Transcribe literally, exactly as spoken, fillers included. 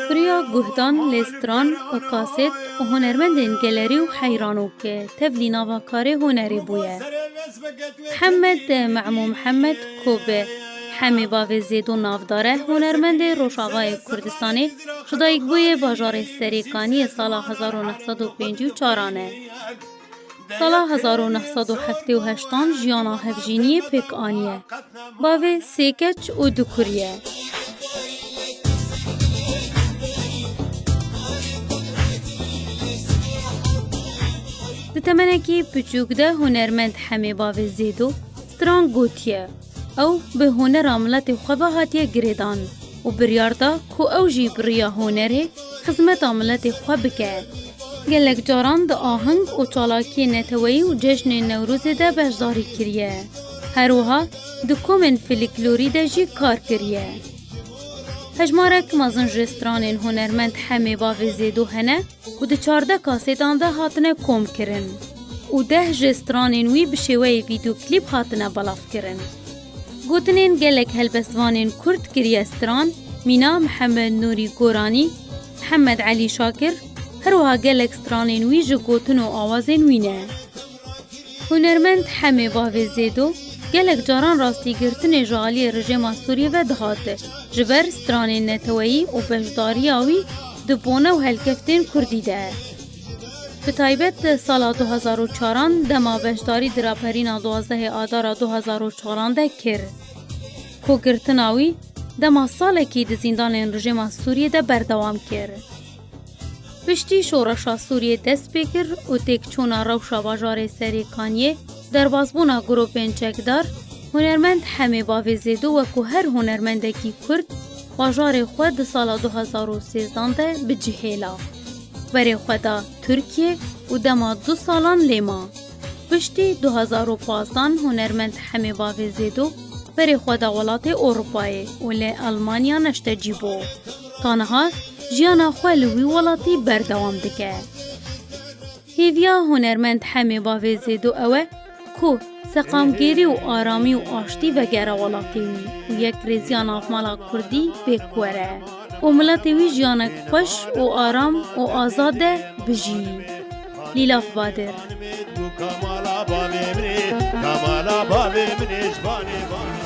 Biriya guhdan, lê stran û kasêt û hunermendên gelerî û heyranok tevlî nava karê hunerê bûye. Mihemed Memo Mihemed ku bi Hemê Bavê Zêdo navdar e, hunermendê Rojavayê Kurdistanê, ji dayikbûyê bajarê Serêkaniyê sala hezar û neh sed û pêncî û çaran e. Sala hezar û neh sed û heftê û heştan jiyana hevjîniyê pêk aniye. Bavê sê keç û du kurî ye. Di temenekî piçûk de hunermend Hemê Bavê Zêdo stran gotiye. Ew bi hunera miletê xwe ve hatiye girêdan û biryar da ku ew jî bi riya hunerê xizmeta miletê xwe bike. Gelek caran di aheng û çalakiyên neteweyî û cejnên Newrozê de beşdarî kiriye. Her wiha di komên filiklorî de jî kar kiriye. Hejmarek mezin ji stranên hunermend Hemê Bavê Zêdo hene ku di çardeh kasêtan de hatine kom kirin û deh ji stranên wî bi şêweyê vîdeoklîp hatine belavkirin. Gotinên gelek helbestvanên kurd kiriye stran, mîna Mihemed Nûrî Goranî, Mihemed Elî Şakir, her wiha gelek stranên wî ji gotin û awazên wî ne. Hunermend Hemê Bavê Zêdo gelek caran rastîgirtinê ji aliyê rejêma Sûriyê ve dihate, ji ber stranên neteweyî û beşdariya wî di bone û helkeftên kurdî de. Bi taybet sala du hezar û çaran dema beşdarî di raperîna duwazdehê Adara du hezar û çaran de kir, ku girtina wî dema salekî di zîndanên rejêma Sûriyê de berdewam kir. Piştî şoreşa Sûriyê dest pê kir û têkçûna rewşa bajarê Serêkaniyê, derbasbûna grûpên çekdar, hunermend Hemê Bavê Zêdo wekû her hunermendekî kurd bajarê xwe di sala du hezar û sêzdan de bi cih hêla. Berê xwe da Tirkiyê û dema du salan lê ma. Piştî du hezar û pazdan hunermend Hemê Bavê Zêdo berê xwe da welatê Ewropayê û li Elmanya neştecî bû. Ta niha jiyana xwe li wî welatî berdewam dike. Hêviya hunermend Hemê Bavê Zêdo ew e ku seqamgêrî û aramî û aştî vegere welatê wî û yekrêziya navmala kurdî pêk were û miletê wî jiyanek xweş û aram û azad de bijî. Lîlaf Badir. Kamala bavê min ê, Kamala bavê min ê, ji banê bavê.